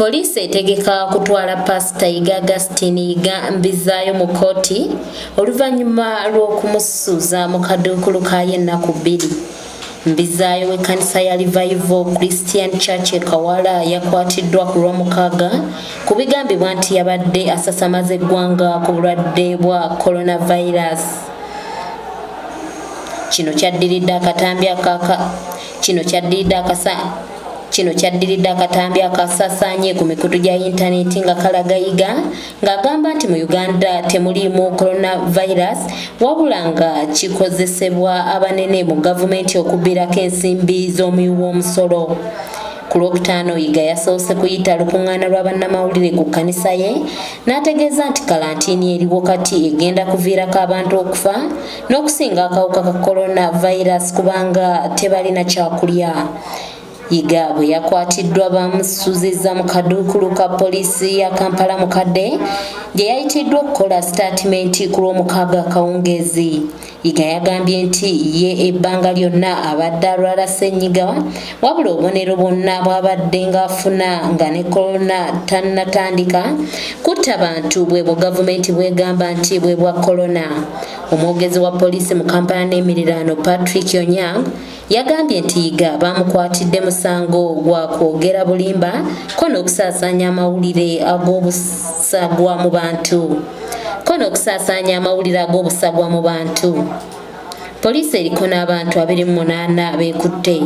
Poliisi etegeka kutwala Pasita Yiga Augustine Yiga Mbizaayo mu kkooti oluvannyuma lw'okumusuuza mu kaduukulu kaayo ennaku 2. Mbizaayo w'ekkanisa ya Revival Christian Church e Kawala yakwatiddwa ku Lwomukaaga ku bigambibwa nti yabadde asasamaza eggwanga ku bulwadde bwa coronavirus. Kino kyaddiridde akatambi akaka kino kyaddiridde akasa Kino kyaddiridde akatambi akasaasaanye ku mikutu gya yintaneeti nga kalaga Yiga ng'agamba nti mu Uganda temuliimu coronavirus wabula nga kikozesebwa abanene mu gavumenti okubbirako ensimbi z'omuwi w'omusolo. Ku Lwokutaano Yiga yasoose kuyita lukuŋŋaana lwa bannamawulire ku kkanisa ye n'ategeeza nti kalantiini eriwo kati egenda kuviirako abantu okufa n'okusinga akawuka ka coronavirus kubanga tebalina kyakulya. Yiga bwe yakwatiddwa bamusuzizza mu kaduukulu ka poliisi ya Kampala Mukadde gye yayitiddwa okukola sitaatimenti ku Lwomukaaga akawungeezi. Yiga yagambye nti ye ebbanga lyonna abadde alwala ssennyiga wabula obubonero bwonna bw'abadde ng'afuna nga ne Corona tannatandika kutta bantu bwebwo gavumenti bw'egamba nti bwe bwa Corona. Omwogezi wa poliisi mu Kampala n'emiriraano Patrick Onyang Yagambye nti Yiga baamukwatidde musango gwa kwogera bulimba ko n'okusaasaanya amawulire ag'obusagwa mu bantu ko n'okusaasaanya amawulire ag'obusagwa mu bantu. Poliisi eriko n'abantu 28 beekutte.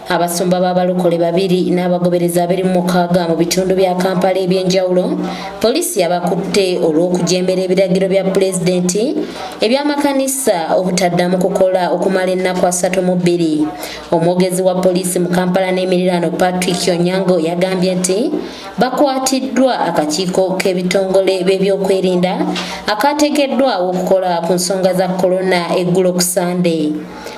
Abasumba b'abalokole babiri n'abagoberezi 26 mu bitundu bya Kampala eby'enjawulo poliisi yabakutte olw'okujemera ebiragiro bya pulezidenti eby'amakanisa obutaddamu kukola okumala ennaku 32. Omwogezi wa poliisi mu Kampala n'emiriraano Patrick Onyango yagambye nti bakwatiddwa akakiiko k'ebitongole by'ebyokwerinda akaategeddwawo okukola ku nsonga za Corona eggulo ku Sande.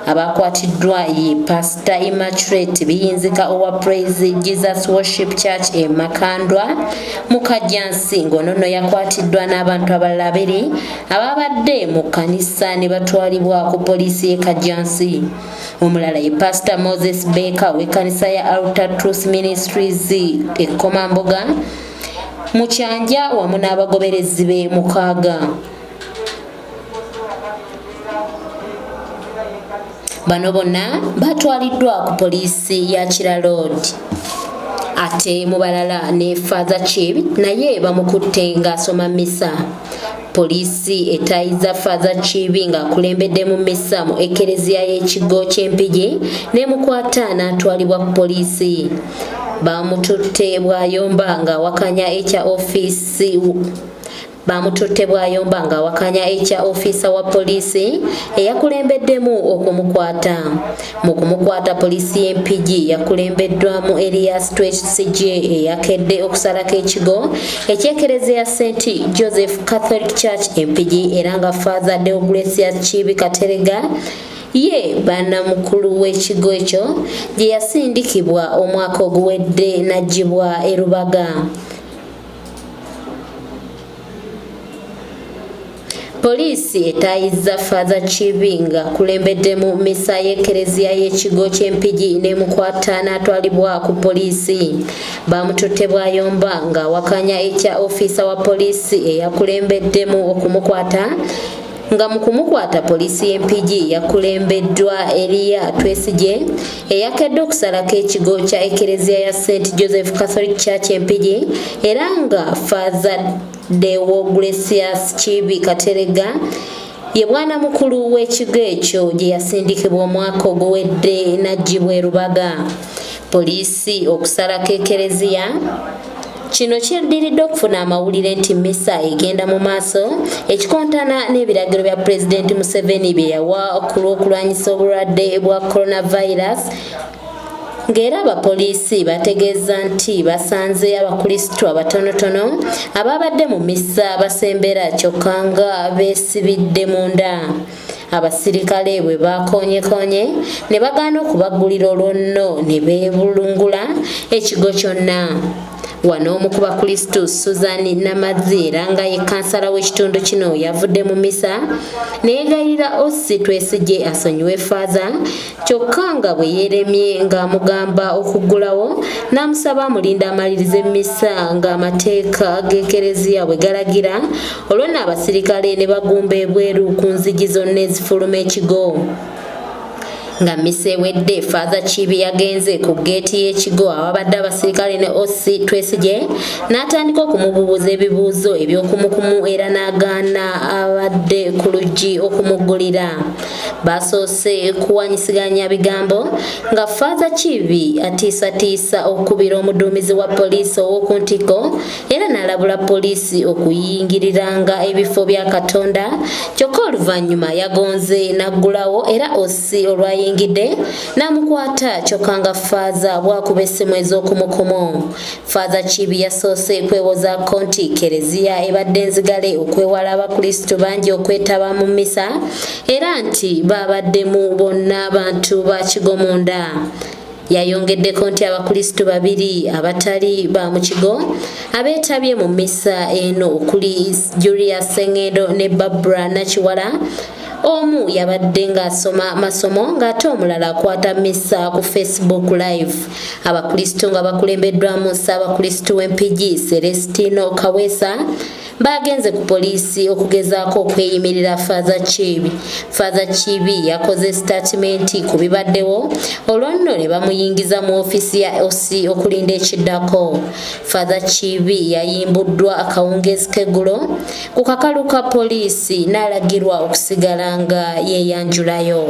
Abakwatiddwa ye Pasita Immaculate Biyinzika owa Praise Jesus Worship Church e Makandwa mu Kajjansi, ng'ono nno yakwatiddwa n'abantu abalala abiri ababadde mu kkanisa ne batwalibwa ku poliisi y'e Kajjansi. Omulala ye Pasita Moses Baker ow'ekkanisa ya Altar Truth Ministries e Komamboga mu Kyanja wamu n'abagoberezi be 6. Bano bonna batwaliddwa ku poliisi ya Kira Road. Ate mu balala ne Father Chibi naye bamukutte ng'asoma mmisa. Poliisi etaayiza Father Chibi ng'akulembedde mu mmisa mu ekereziya y'ekigo ky'Empigi n'emukwata n'atwalibwa ku poliisi. Bamututte bw'ayomba ng'awakanya ekya ofiisi Bamututte bw'ayomba ng'awakanya ekya ofiisa wa poliisi eyakulembeddemu okumukwata. Mu kumukwata poliisi y'e Mpigi yakulembeddwamu Elias Twesigye eyakedde okusalako ekigo eky'ekereziya St Joseph Catholic Church e Mpigi era nga Faaza Deogratias Kiibi Kateregga ye bannamukulu w'ekigo ekyo gye yasindikibwa omwaka oguwedde n'aggyibwa e Rubaga. Poliisi etaayizza Faaza Kibi ng'akulembeddemu mmisa y'Ekereziya y'ekigo ky'e Mpigi n'emukwata n'atwalibwa ku poliisi. Baamututte bw'ayomba ng'awakanya ekya ofiisa wa poliisi eyakulembeddemu okumukwata nga mu kumukwata poliisi y'e Mpigi yakulembeddwa Eria Twesigye eyakedde okusalako ekigo kya Ekereziya ya St Joseph Catholic Church e Mpigi era nga Faaza Deogratias Kiibi Kateregga ye bwana mukulu w'ekigo ekyo gye yasindikibwa omwaka oguwedde n'aggyibwa e Rubaga. Poliisi okusalako Ekereziya Kino kyaddiridde okufuna amawulire nti mmisa egenda mu maaso ekikontana n'ebiragiro bya Pulezidenti Museveni bye yawa ku lw'okulwanyisa obulwadde bwa coronavirus ng'era abapoliisi bategeeza nti basanze Abakulisitu abatonotono abaabadde mu mmisa basembera kyokka nga beesibidde munda. Abasirikale bwe baakoonyekoonye ne bagaana okubaggulira olwo nno ne beebulungula ekigo kyonna. Wano omu ku Bakristu, Susan Namazzi, era nga ye kansala w'ekitundu kino, yavudde mu misa ne yeegayirira OC Twesigye asonyiwe Faaza, kyokka nga bwe yeeremye ng'amugamba okuggulawo n'amusaba amulinda amalirize misa ng'amateeka g'Ekereziya bwe galagira. Olwo nno abasirikale ne bagumba ebweru ku nzigi zonna ezifuluma ekigo. Nga mmisa ewedde, Faaza Kiibi yagenze ku ggeeti y'ekigo awabadde abasirikale ne OC Twesigye n'atandika okumubuuza ebibuuzo eby'okumukumu era n'agaana abadde ku luggi okumuggulira. Basoose kuwanyisiganya bigambo nga Faaza Kiibi atiisatiisa okukubira omuduumizi wa poliisi ow'oku ntikko era n'alabula poliisi okuyingiriranga ebifo bya Katonda, kyokka oluvannyuma yagonze n'aggulawo era OC olwayingidde n'amukwata, kyokka nga Faaza bw'akuba essimu ez'okumukumu. Faaza Kiibi yasoose kwewozaako nti Kereziya ebadde nzigale okwewala Abakristu bangi okwetaba mu mmisa era nti baabaddemu bonna bantu ba kigo munda. Yayongeddeko nti Abakristu babiri abatali ba mu kigo abeetabye mu mmisa eno okuli Julius Sengendo ne Barbara Nakiwala, omu yabadde ng'asoma masomo ng'ate omulala akwata mmisa ku Facebook Live. Abakristu nga bakulembeddwamu Ssaabakristu w'Empigi Celestino Kaweesa baagenze ku poliisi okugezaako okweyimirira Faaza Kiibi. Faaza Kiibi yakoze sitaatimenti ku bibaddewo, olwo nno ne bamuyingiza mu ofiisi ya OC okulinda ekiddako. Faaza Kiibi yayimbuddwa akawungeezi k'eggulo ku kakalu ka poliisi n'alagirwa okusigala nga yeeyanjulayo.